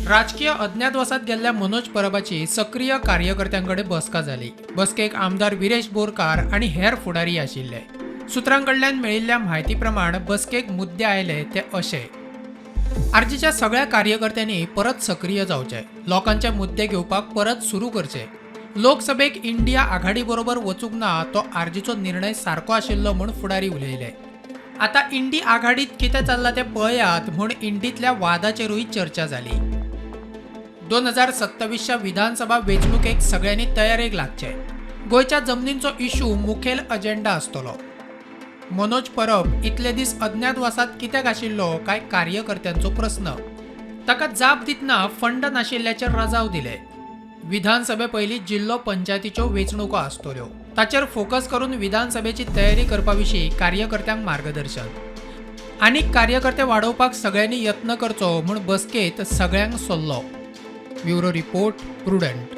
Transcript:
राजकीय अज्ञातवासात गेल्ल्या मनोज परबाची सक्रीय कार्यकर्त्यां कडेन बसका जाली. बसकेक आमदार विरेश बोरकार आनी हेर फुडारी आशिल्ले. सुत्रां कडल्यान मेळिल्ल्या म्हायती प्रमाण बसकेक मुद्दे आयले ते अशे: आरजीच्या सगळ्या कार्यकर्त्यांनी परत सक्रीय जावचे, लोकांचे मुद्दे घेवपाक परत सुरू करचे, लोकसभेक इंडिया आघाडी बरोबर वचूंक ना तो आरजीचो निर्णय सारको आशिल्लो म्हूण फुडारी उलयले. आतां इंडी आघाडीत कितें चल्लां तें पळयात म्हूण इंडींतल्या वादाचेरूय चर्चा जाली. 2027च्या विधानसभा वेंचणुकेक सगळ्यांनी तयारेक लागचें. गोंयच्या जमनींचो इशू मुखेल अजेंडा आसतलो. मनोज परब इतले दीस अज्ञातवासात कित्याक आशिल्लो काय कार्यकर्त्यांचो प्रस्न. ताका जाप दितना फंड नाशिल्ल्याचेर रजाव दिले. विधानसभे पयलीं जिल्लो पंचायतीच्यो वेंचणुको आसतल्यो, ताचेर फोकस करून विधानसभेची तयारी करपा विशीं कार्यकर्त्यांक मार्गदर्शन. आनीक कार्यकर्ते वाडोवपाक सगळ्यांनी यत्न करचो म्हूण बसकेंत सगळ्यांक सल्लो. Bureau report, Prudent.